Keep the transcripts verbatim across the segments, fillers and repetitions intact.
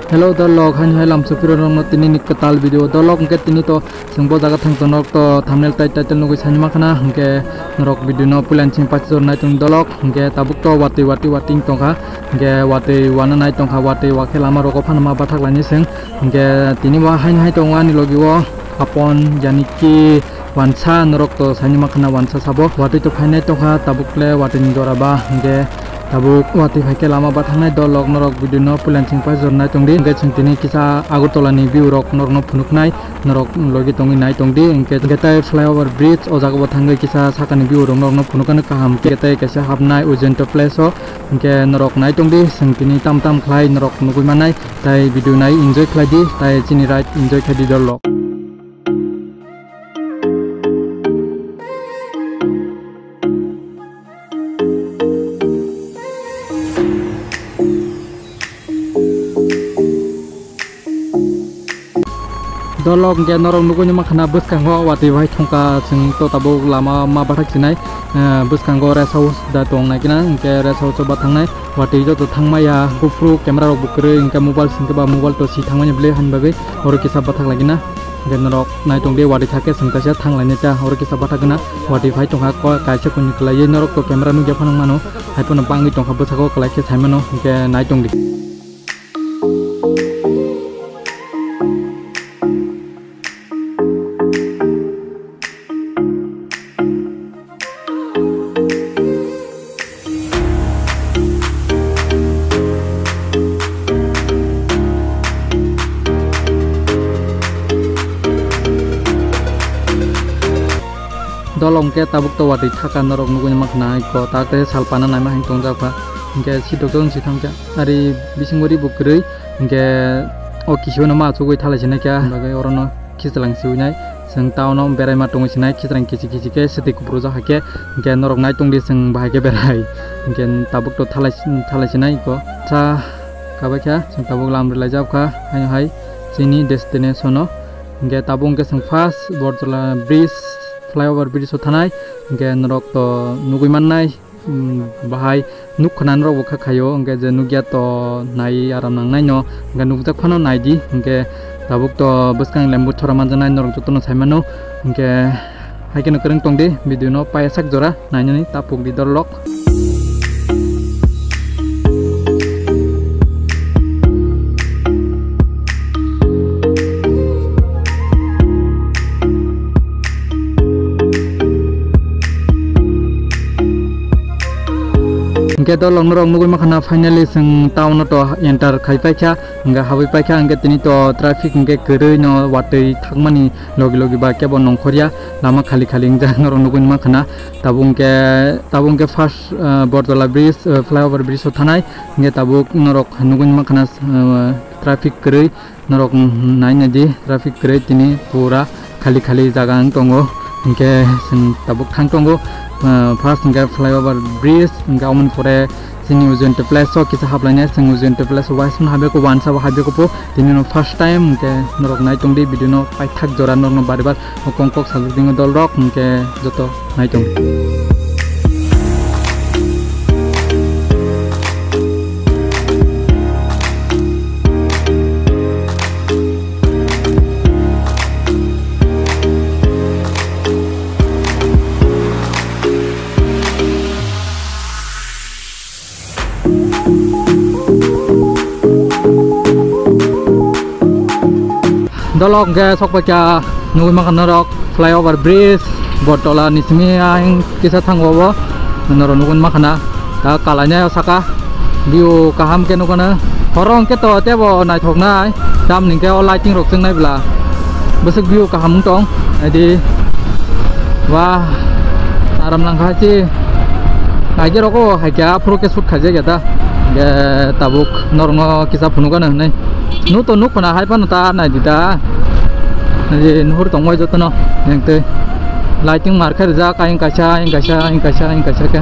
Hello dolok, haini hai lamsok phirorokno tini ni kwtal video. Dolok hwnkhe tini to chwng bo jaga thang tongnok to thumbnail tai title nugwi saini makhana, hwnkhe norok video no puila chini paisa jora naitung dolok, hwnkhe tabuk to watwi watwi watwi tongkha, hwnkhe watwi wana nai tongkha, watwi wakhe lama rogo phano ma bathak laini chwng, hwnkhe tini bo haini hai tongo ani logi o apon yani ki wansa norok to saini makhana wansa sabo watwi to phainai tongkha tabuk le watwi ni jora ba hwnkhe tabuk watwi phaikhe lama bathangnai dolok norok video no puila chini paisa jora nai tongdi hwnkhe chwng tini kisa Agartala ni view rok norok no phunuknai norok logi tongwi nai tongdi hwnkhe hwnkhe tai flyover bridge o jaga bo thangwi kisa sakani view rok norok no phunuknai kaham khe tai kaisa hapnai Ujjain place o hwnkhe norok nai tongdi chwng tini tam tam khlai norok nugwi mannai tai video nai enjoy khlai di tai chini ride enjoy khai di dolok. Dolok hwnkhe norok nugwi mankha na bwskango watwi bai thongkha chwng to tabuk lama ma bathak sinai, eh, bwskango rest house da tong nai khe na hwnkhe rest house o ba thangnai watwi joto thangmaya buphuru camera rok bo kwrwi hwnkhe mobile singkhe ba mobile to si thangmani bwlwi hani bagwi oro kisa bathak lai khe na. Hwnkhe norok nai tongdi watwi thakhe chwng kaisa thang lainai ta oro kisa bathak gana watwi phai tongkha ko kaisa kunu kwlaiwi norok to camera nukya phano mano hai phano bangwi tongkha bwskango kwlai khe sai mano hwnkhe nai tongdi. Dolong khe tabuk to watwi thaka norok nugwi mankha na iko ta khe sal pana naima hwn tongjak kha hwnkhe si dokdok si thangkha ari bisingo ri bo kwrwi hwnkhe o kisiwano ma achugwi thalai sinai kha bagwi orono khichlang siwinai. Chwng town o beraima tongwi sinai khichlang kichi kichi khe swtwi kuphuru jak hai khe hwnkhe norok nai tongdi chwng bahai khe berai hwnkhe tabuk to thalai thalai sinai iko cha kabai kha chwng tabuk lam rwlai jak kha haino hai chini destination o hwnkhe tabuk hwnkhe chwng first Bortola bridge flyover bridge o thanai hwnkhe norok to nugwi mannai. Bahai nuk khna norok bo kha khaio hwnkhe je nukya to nai aram nangnai no hwnkhe nukjak phano naidi hwnkhe tabuk to bwskang lembu thora manjaknai norok jotono sai mano hwnkhe hai kheno kwrwng tongdi video no paiya sak jora nainani ta pukdi dolok. Hwnkhe dolok norok nugwi mankha na finally chwng town o to enter khai paikha hwnkhe habwi paikha hwnkhe tini to traffic hwnkhe kwrwi no watwi thangmani logi logi ba kebo nongkhorya lama khali khali wngjak norok nugwi mankha na tabuk hwnkhe tabuk hwnkhe first Bortola bridge flyover bridge o thanai hwnkhe tabuk norok nugwi mankha na traffic kwrwi. Norok naina di traffic kwrwi tini pura khali khali jaga wng tongo hwnkhe chwng tabuk thang tongo first hwnkhe flyover bridge hwnkhe aboni pore chini Ujjain place o kisa haplainai chwng Ujjain place o waisung habya kho wansa bo habya kho po tini no first time hwnkhe norok nai tongdi video no paithak jora norok no bari bar kong kok sajak dingo dolrok hwnkhe joto nai tong. Dolok hwnkhe sokpaikha nugwi mankha norok flyover bridge Bortola ni simi ayang kisa thango bo norok nugwi mankha na ta kalainai o saka view kaham khe nukha na horo hwnkhe to tebo naithoknai tamni hwnkhe o lighting rok chwngnai bwla bwswk view kaham wng tong naidi. Wah, aram langkha chi. Aige roko hai kya phuru ke shoot khaje geta. Ge tabuk norno kisa phunu gana nai. Nu to nuk khona hai pano ta nai dita. Nai nuhur tong wai jotono. Yang te lighting mar khe rijak ayang kaisa, ayang kaisa, ayang kaisa, ayang kaisa ke.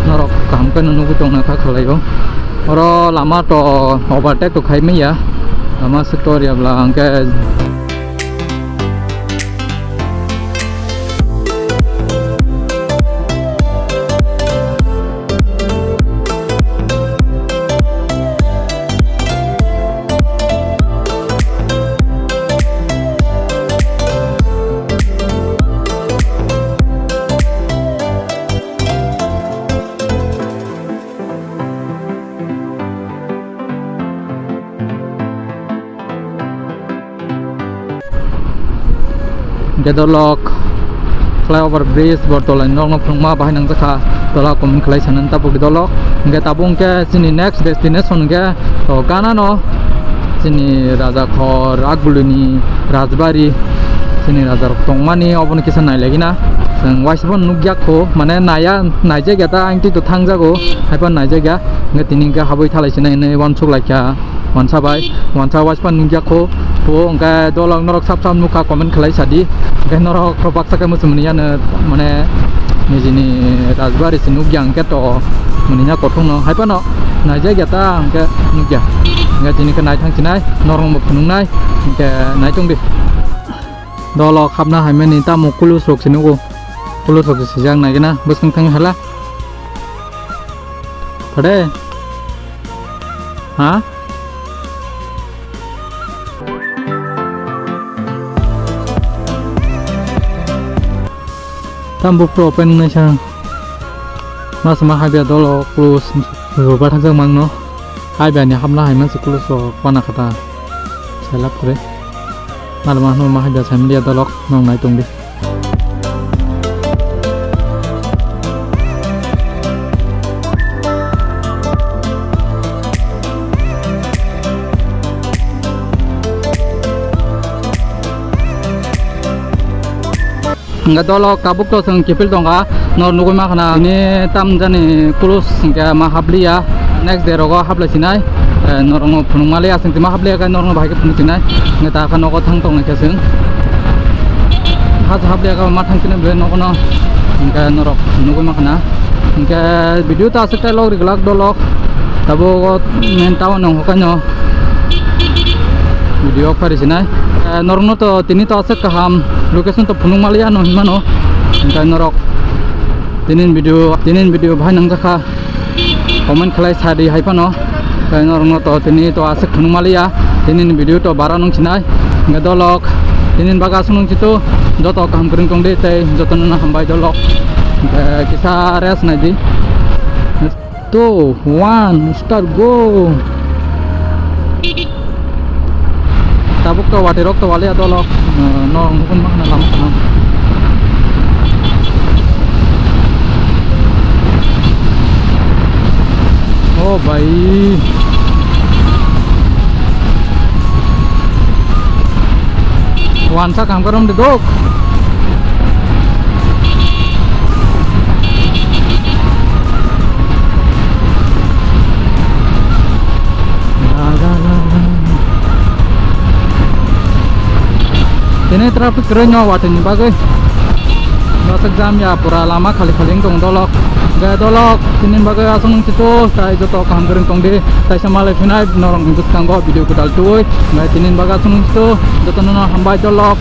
Norok kaham khe nugwi tongna kha khalai o. Oro lama to overtake to khai manya. Lama swk tor ya bwla hwnkhe. Ke dolok flyover bridge bor tolai norokno phunukma bahai nangjakha, tola comment khlai sanani tabuk dolok. Hingke tabuk hingke chini next destination hingke to Ghana no chini Rajakhor Akbului ni rajbari, chini raja rok tongmani obono kisa nailaigina. Chwng waisa phano nukya kho, mane naiya, naijakya ta, ang tito thangjago, haiphano naijakya. Hingke tini hingke habwi thalai sinai hinwi uansuk laikha. Wansa bai, wansa waisa phano nukya kho, bo hingke dolok norok sap sap nukha comment khlai sadi, hingke norok rok baksa khe muchung mani yano, mane nijini rajbari se nukya hingke to mani ya kothokno, haiphano naijakya ta hingke nukya, hingke tini khe naithang sinai, norokno phunuknai, hingke naitongdi. Dolok hapna haimani tamo kulus rok se nugo, kulus rok se sijak naigena bwskang thang hala. Thode. Ha? Tam bufru open nai sa. Mas ma habya dolo close. Roba thajak mangno. Habya ni hamla hai man si close so pana kata. Selap kore. Nalma no ma habya samliya dolok nong nai tongdi. Hingke dolo kabuk to chwng kiphil tongkha, nor nugui ma khana ni tam jani kulus hingke ma habliya, next day rogo hablai sinai, eh, norokno phunuk maliya, chwng ma habliya khe norokno bahai khe phunuk sinai, hingke ta kha nogo thang tong nai khe chwng. Hasa habliya khe ma thang sinai ble nogo no, hingke norok nugui ma khana, hingke video ta aswk tai log ri glak dolok, tabuk o main town no hokha no video phari sinai, eh, norokno to tini to aswk kaham location to phunuk maliya no hinmano. Hingke norok tinin video, tinin video bahai nangjakha, comment khlai sadi hai phano. Hingke norokno to tini to aswk phunuk maliya, tinin video to bara nung sinai. Hingke dolok tinin baga aswk nung situ joto kaham kwrwng tongdi tei jotono no hambai dolok. Hingke kisa rest naidi. Two, one, start, go! Tabuk to watwi rok to waliya dolok, eh, no nukun ma khana lama khana. Oh, bhai. Wansa kam karom de dok. Tini traffic kwrwi no watwi ni bagwi. Bwswk jam ya pura lama khali khali wng tong dolok. Hwnkhe dolok tini bagwi aswk nung sito tai joto kaham kwrwng tong di. Taisa malai phinai norok ni bwskango video kwtal twi. Hwnkhe tini bagwi aswk nung sito joto no hambai dolok.